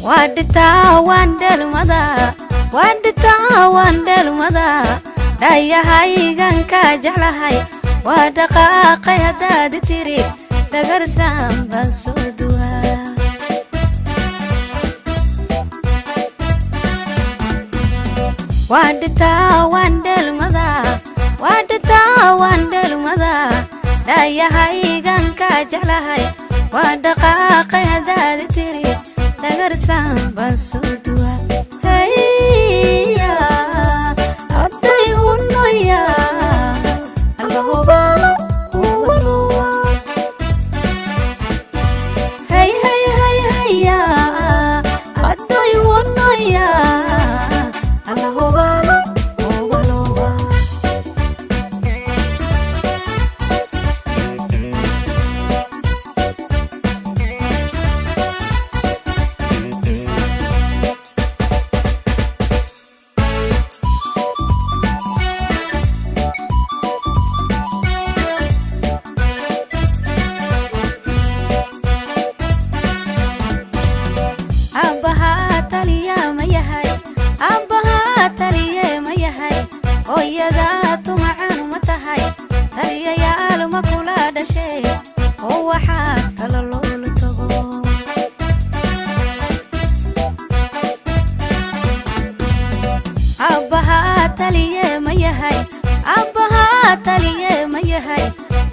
Waa dhitaa waan dheelmadaa, waa dhitaa waan dheelmadaa, dhayahaygan kaa jeclahay, waa dhaqaaqay haddaad tiri, dhagar islaam baan soo duwaa. Waa dhitaa waan dheelmadaa, waa dhitaa waan dheelmadaa, dhayahaygan kaa jeclahay, waa dhaqaaqay haddaad tiri, dhagar islaam baan soo duwaa. Haya hadday hunoya allahubaalo hubaluwa. Hey hey hey haya hadday hunoya allahubaalo hubaluwa. Aabbahaa taliya ma yahay? Aabbahaa taliye ma yahay? Hooyadaa tumacan ma tahay? Taliyayaal ma kula dhashay oo waxaa tala loola tago? Aabbahaa taliye ma yahay? Aabbahaa taliye ma yahay?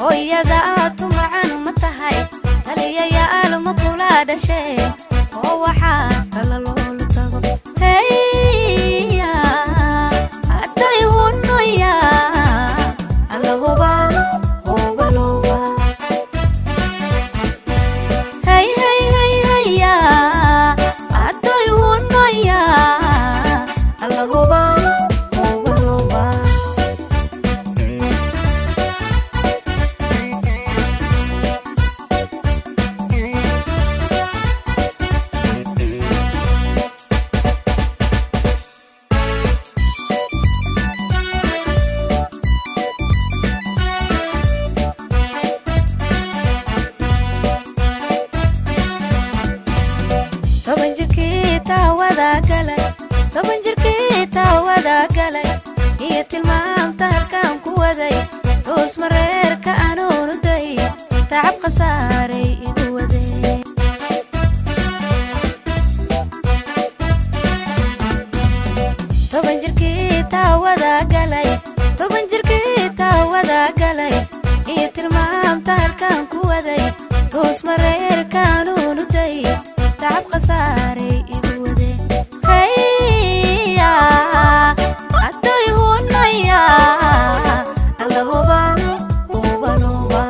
Hooyadaa tumacan ma tahay? Taliyayaal ma kula dhashay oo waxaa tala loola tago? Heya hadday hunoya alla hubaalo hubaluwa. Hey hey hey heya hadday hunoya alla hubaalo hubaluwa. Toban jirkii taawada galay, 10 jirkii taawada galay, iyo tilmaamta halkaan ku waday, toos mareerka anuunu day, tacab khasaaray igu waday. 10 jirkii taawada galay, 10 jirkii taawada galay, iyo tilmaamta halkaan ku waday, toos mareerka anuunu day, tacab khasaaray igu waday. Haya hadday hunaya alla hubaalo hubaluwa.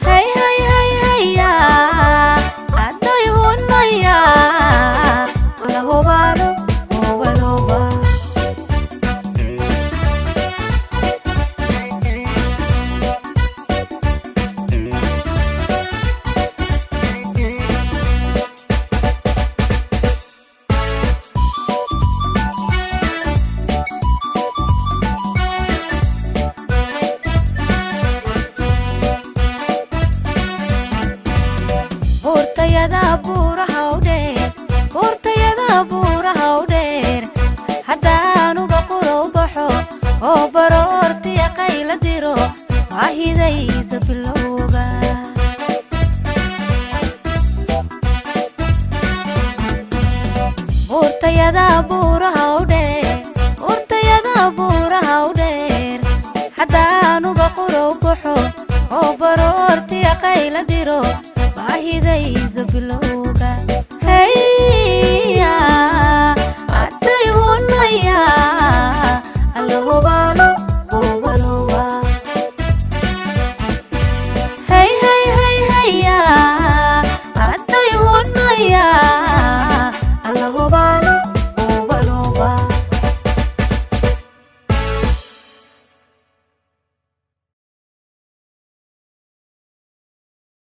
Hey hey hey heya hadday hunaya alla hubaalo hubaluwa. Buurtayada buuraha u dheer, buurtayada buuraha u dheer, haddaanuba quro u baxo oo baroortiya qayla diro, baahidayda bilowga. Buurtayada buuraha u dheer, buurtayada buuraha u dheer, haddaanuba quro u baxo oo baroortiya qayla diro, baahidayda bilowga. Haya hadday hunaya alla hubaalo hubaluwa. Hey hey hey heya hadday hunaya alla hubaalo.